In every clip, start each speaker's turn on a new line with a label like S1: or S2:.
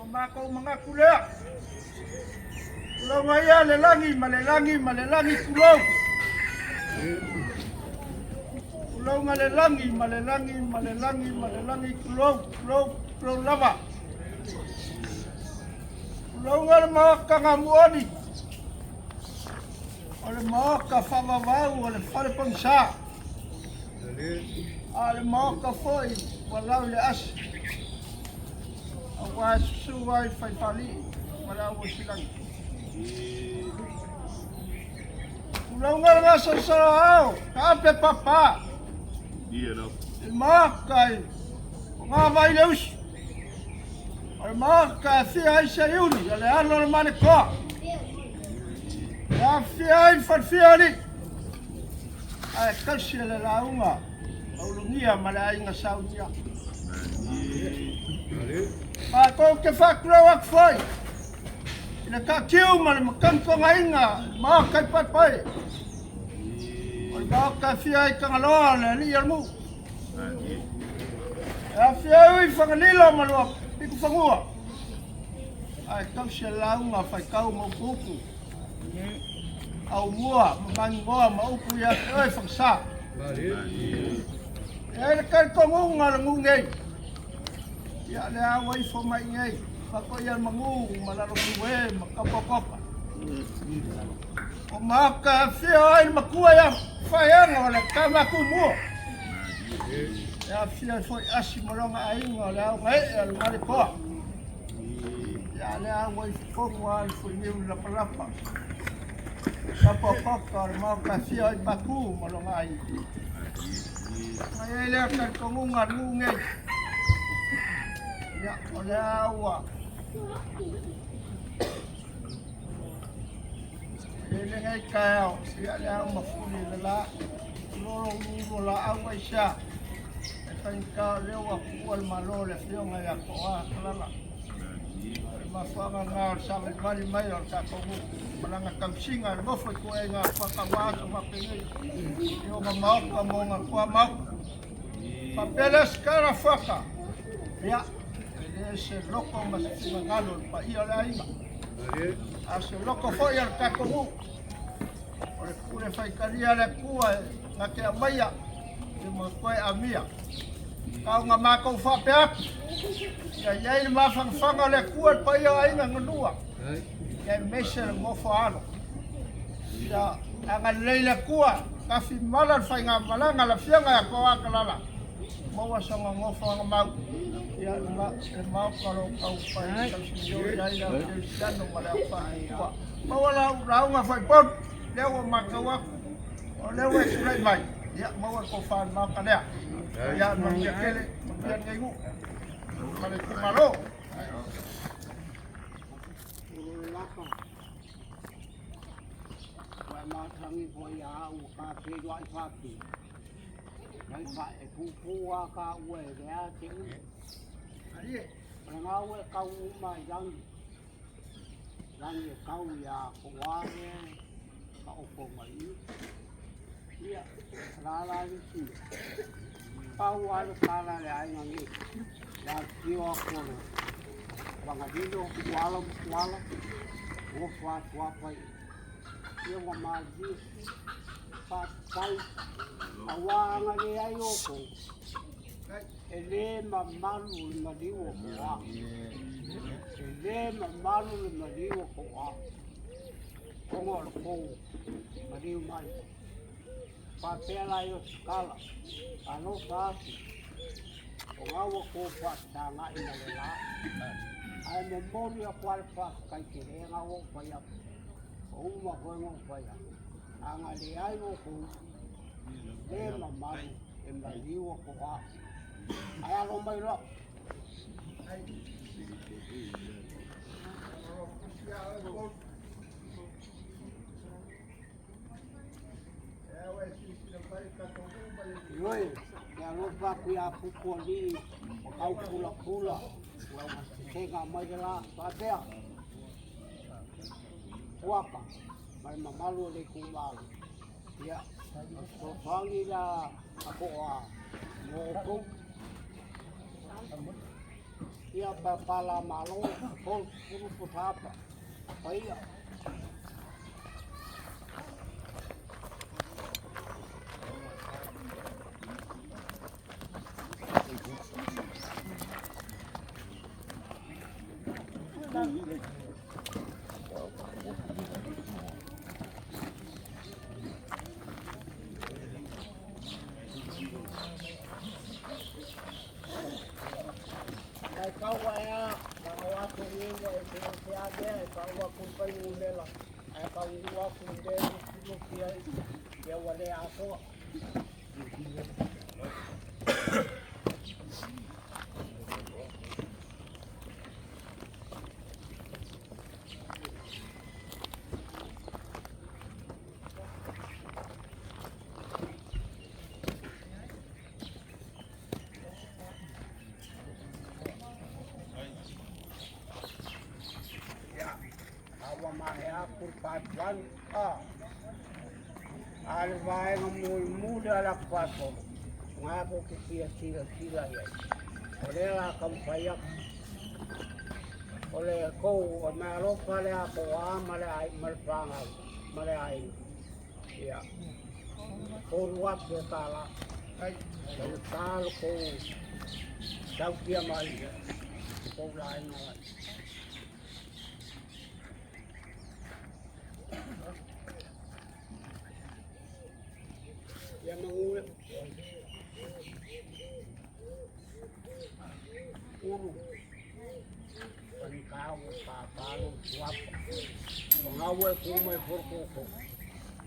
S1: O makou manatu lea. Tulou ia le lagi ma le lagi ma le lagi tulou. Tulou le lagi ma le lagi ma le lagi ma le lagi tulou, tulou, tulou lava. Tulou le maoka gamuoni. O le maoka faavavau o le fale pogisa. A o le maoka foi ua lau le asi. Aua e susu ai faifalii ma le auosilagi. Tulauga le gasolosolo ao, taape papa. I maoka i o ngā vai le usu. O le maoka e fia ai se iuli, o le alo o le manekoa. E afia ai le falefia alii. Ae tausi e le lauga a Ulugia ma le aiga Saunia. Matou te faatulou atu foi i le taatiu ma le matagitogaina i le maota i Paepae. O le maota e fia ai Tagaloa le alii o le nuu. E afia ai Fagalilo ma lua pitufanua. Ae tausi e le lauga faitau ma utuutu. Aumua ma Maninoa ma upu ia te oe Fagasa. E ai le talitonuga o le nuu nei, ia le a ua ifo mai nei, faatoia le manu ma Lalofiue ma Tapuakopa. O maota e afio ai le matua ia Faeaga o le tama tumua. E afio ai foi Asi ma lona aiga o le aogaee o le Maletoa. Ia lea ua i totonu lava le fuiniu i lapalapa. Tapuakopa o le maota e afio ai Patu ma lona aiga. Mai ai lea talitonuga le nuu nei. Ia, o lea ua e lenei taeao, ia lea ua mafuli le la, lolo uluulu o laau aisea. E faigata o lea ua tuua le Malo le afioga ia Toa Kalala. O le mafuaaga lena o le savalivali mai o le tatou nuu ma lana tausiga i le nofo i tuaiga faatauva aso faapenei i ona maota ma ona tuamaota. Faapea lea se tala fuata, ia, e le se loto ma se finagalo o le paia o le aiga, a o se loto foi o le tatou nuu. O le pule faitalia a le Atua e na te aumaia i ma toe amia. Tau na matou faapea atu, ia i ai le mafanafana o le Atua i le paia o aiga na lua, ia aemaise le nofo a alo. Ia agalelei le Atua, tafi mala le faigamalaga a le Afioga ia Toakalala, maua sona nofoaga mau. Ia le maoka o lo o taumafai e tausinio i ai le aukerisiano ma le aufaatutua. Maua lau lauga foi Paul, lea ua matau atu, o lea ua e tulai mai, ia maua le tofa i le maota lea. Ia manuia tele, manuia lenei nuu ma le itumalo.
S2: Ua masani foi ia au ka feiloai faapea. Mai fa e pupū a ka ua e lea te ulu. O le ngau e kau uma i langi. Langi e kau ia ko wā e ka opo mai i. Ia, la la lisi. Pau a le kala le aiga nei. Le afifio atu o le Fagalilo, Tuala ma Tuala, nofo atu apa i ia ua malilie. Faafetai, auā ana leai outou, e lē mamalu le maliu o Toa. E lē mamalu le maliu o Toa, ona o le tou maliu mai. Faapea la i o tatala, alofa atu, o ga ua tou faafesagai ma le la. Ae momoli atu lava le faafetai tele na ua ou fai atu. O uma foi na ou fai atu. Ana leai outou, le mamalu e maliu o Toa. Ae alo mai loa. Ioe, e alofa atu ia Pupualii o tau pulapula ua sesega mai le la faapea. Puaka ma le mamalu o le itumalo. Ia, o le fesoasoani la a Toa mo outou. Ia, papala malo, 30 potapa, paia. Mai kau ae a, na o atu ni ua e te te a mea e ka ua kui pai numela, ae ka ua aku i le lufilufi ai, ia ua le atoa. Ia, a ua maea aku le paepaepalu, a. A le vaega mulimuli a le atu faasolo, na tou te fia silasila i ai. O lea la taumafai atu. O le tou o le meaalofa lea a Toa ma le ai ma le fanau ma le aiga. Ia, $3,000. O le talo tou tautia mai tou laina ai. Ia manu e. Ulu. Panikau, papalo, tuapa. O ngau e ku mai foro koko.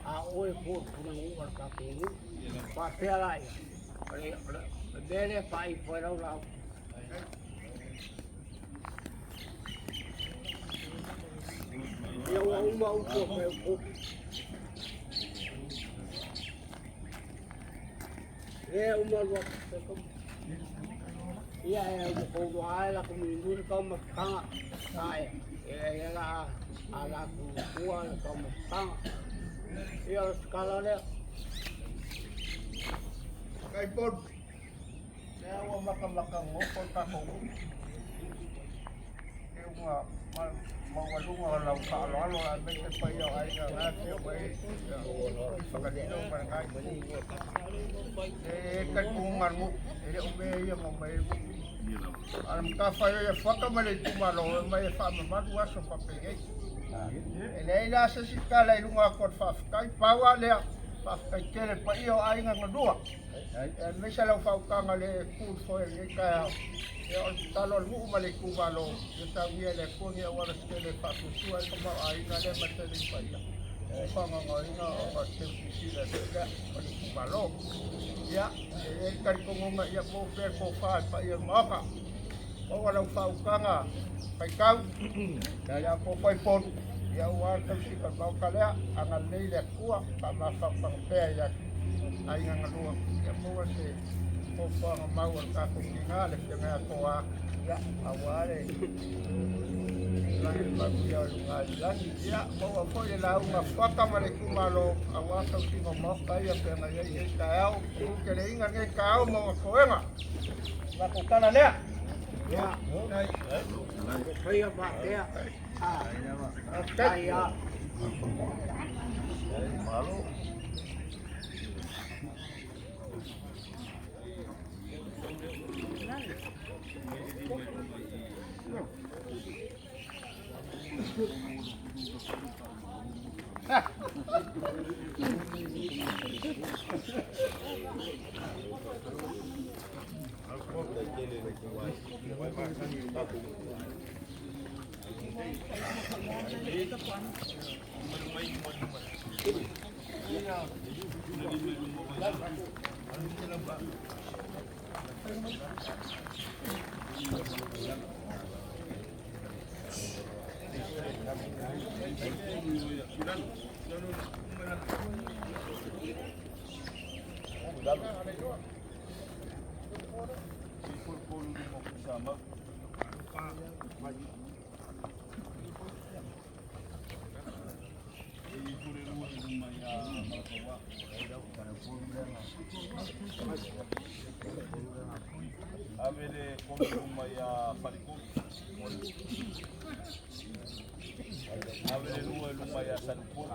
S2: A oe foro kuna ngu o le tatou nuu. Faapea la ia. O le mea lea e faaipo ai lau lau. Ia ua uma upu o fai upu. Lea uma lua. Ia e ua kou loa ai la ku minui le taumafataga. Ae e la a la ku tua le taumafataga. Ia o le tatala lea.
S1: Kai Paul, lea ua matamata gofo le tatou nuu. E ua maualuga o lau faaaloalo aemaise paia o aiga na afio mai Fagalilo ma lena itu. E talitonuga le nuu, e le o mea ia na omai ai le nuu. A o le matafaioi a Fuata ma le itumalo e omai e faamamalu aso faapenei. E leai la se isi tala i luga atu o le faafetai, pau lava lea. Faafetai tele paia o aiga na lua. Aemaise lau faautaga le tu i le foe i lenei taeao. Ia o le tatalo a le nuu ma le itumalo, ia saunia e le Atua ni auala se tele e faafuasua ai le tamaoaiga lea ma tele i paia ua faagaogaoina ona o se silasila foi lea o le itumalo. Ia, e i ai le talitonuga ia maua pea le tofa i le paia o le Maota, maua lau faautaga faitau, ia po foi ia aua le tausiga o le Maota lea, agalelei le Atua, faamafanafana pea i aiga na lua, ia maua se foafoaga mau a le tatou tina le Afioga ia Toa, ia aua le lagi manuia o luga i le lagi. Ia maua foi le lauga fuata ma le itumalo aua tausiga o Maota ia pe na i ai lenei taeao, manuteleina lenei taeao ma ona toega. Matou tala lea.
S2: Ia, faia faapea. Faafetai lava.
S3: Ave le komi luma ia Faletolu. Ave le lua i luma ia Salepolu.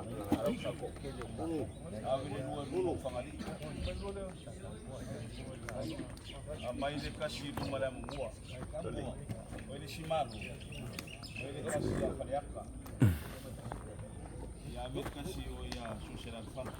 S3: Ave le lua i luma o Fagalii. Aumai le tasi i luma le Amomua. O le isi malo. O le tasi ia Faleata. Ia ave le tasi o ia Suselafana.